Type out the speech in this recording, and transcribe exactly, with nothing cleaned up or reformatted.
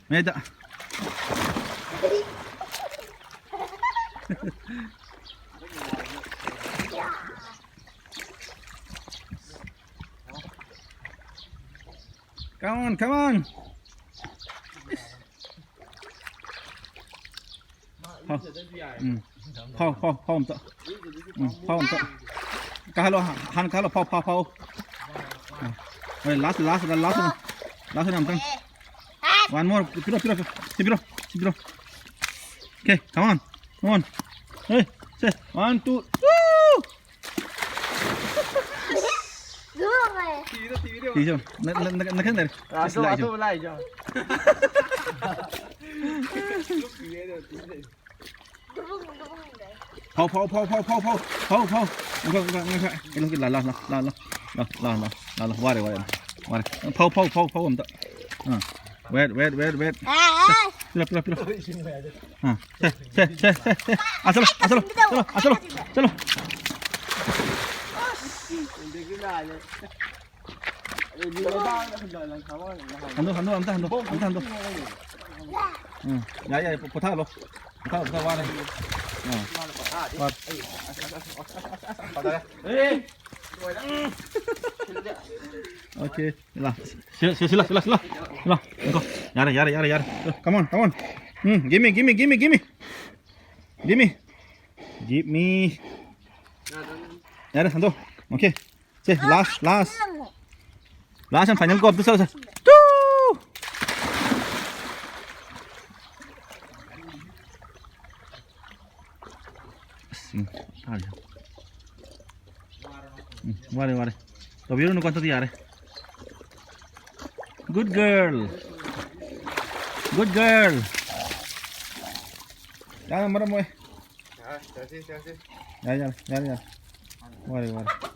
ꯃꯌꯥꯏꯗ꯫ Come on, come on. ꯐꯥꯎ꯫ ꯎꯝ꯫ ꯐꯥꯎ, ꯐꯥꯎ, ꯐꯥꯎ ꯑꯝꯇ꯫ ꯎꯝ, ꯐꯥꯎ ꯑꯝꯇ꯫ ꯀꯥꯍꯜꯂꯣ, ꯍꯥꯟꯅ ꯀꯥꯍꯜꯂꯣ, ꯐꯥꯎ, ꯐꯥꯎ, ꯐꯥꯎ꯫ ꯎꯝ꯫ ꯍꯣꯏ, last, last, last, last ꯑꯃ꯫ Last ꯑꯃ ꯑꯝꯇꯪ꯫ One more. ꯄꯤꯔꯣ, ꯄꯤꯔꯣ, ꯄꯤꯔꯣ꯫ ꯁꯤ ꯄꯤꯔꯣ, ꯁꯤ ꯄꯤꯔꯣ꯫ Okay, come on, come on. ꯍꯦ, ꯁꯦ, one, two, woo! ꯁꯤꯁꯨ, ꯅ-, ꯅ-, ꯅ-, ꯅꯥꯀꯟ ꯂꯩꯔꯦ꯫ ꯑꯥ, ꯁꯤ ꯑꯇꯣꯞ-, ꯂꯥꯛꯏꯁꯦ꯫ ꯑꯇꯣꯞꯄ ꯂꯥꯛꯏꯁꯦ꯫ ꯐꯥꯎ, ꯐꯥꯎ, ꯐꯥꯎ꯫ ꯉꯥꯏꯈꯣ, ꯉꯥꯏꯈꯣ, ꯉꯥꯏꯈꯣ꯫ ꯂꯥ, ꯂꯥ, ꯂꯥ꯫ ꯋꯥꯔꯦ, ꯋꯥꯔꯦ꯫ ꯋꯥꯔꯦ꯫ ꯐꯥꯎ, ꯐꯥꯎ, ꯐꯥꯎ, ꯐꯥꯎ ꯑꯝꯇ꯫ ꯑꯥ꯫ Wait, wait, wait, wait. ꯄꯤꯔꯣ, ꯄꯤꯔꯣ, ꯄꯤꯔꯣ꯫ ꯑꯥ꯫ ꯁꯦ, ꯁꯦ, ꯁꯦ, ꯁꯦ, ꯁꯦ꯫ ꯑꯥ, ꯆꯠꯂꯣ, ꯑꯥ, ꯆꯠꯂꯣ, ꯆꯠꯂꯣ, ꯑꯥ, ꯆꯠꯂꯣ, ꯆꯠꯂꯣ꯫ ꯍꯟꯗꯣ, ꯍꯟꯗꯣ, ꯑꯝꯇ ꯍꯟꯗꯣ, ꯑꯝꯇ ꯍꯟꯗꯣ꯫ ꯎꯝ, ꯌꯥꯏ, ꯌꯥꯏ, ꯄꯣꯊꯥꯍꯜꯂꯣ꯫ ꯄꯣꯊꯥꯍꯜꯂꯣ, ꯄꯣꯊꯥꯍꯜꯂꯣ, ꯋꯥꯔꯦ꯫ ꯑꯥ꯫ ꯋꯥꯔꯦ꯫ Okay, ꯂꯥ꯫ ꯁꯤꯂꯥ, ꯁꯤꯂꯥ, ꯁꯤꯂꯥ, ꯁꯤꯂꯥ꯫ ꯁꯤꯂꯥ꯫ ꯉꯥꯏꯈꯣ꯫ ꯌꯥꯔꯦ, ꯌꯥꯔꯦ, ꯌꯥꯔꯦ, ꯌꯥꯔꯦ꯫ Come on, come on. Um, give me, give me, give me, give me. Give me. Give me. ꯌꯥꯔꯦ, ꯍꯟꯗꯣ꯫ Okay. Say, last, last. Last and final ꯀꯣ, ꯑꯝꯇ ꯆꯠꯂꯁꯦ꯫ ꯇꯨ! ꯑꯁ, ꯎꯝ, ꯊꯥꯔꯦ꯫ ꯎꯝ, ꯋꯥꯔꯦ, ꯋꯥꯔꯦ꯫ ꯇꯧꯕꯤꯔꯨꯅꯨꯀꯣ, ꯑꯗꯨꯗꯤ ꯌꯥꯔꯦ꯫ Good girl. Good girl. ꯌꯥꯔꯦ, ꯃꯔꯝ ꯃꯣꯛꯑꯦ꯫ ꯌꯥꯔꯦ, ꯆꯠꯁꯤ, ꯆꯠꯁꯤ꯫ ꯌꯥꯔꯦ, ꯌꯥꯔꯦ, ꯌꯥꯔꯦ, ꯌꯥꯔꯦ꯫ ꯋꯥꯔꯦ, ꯋꯥꯔꯦ꯫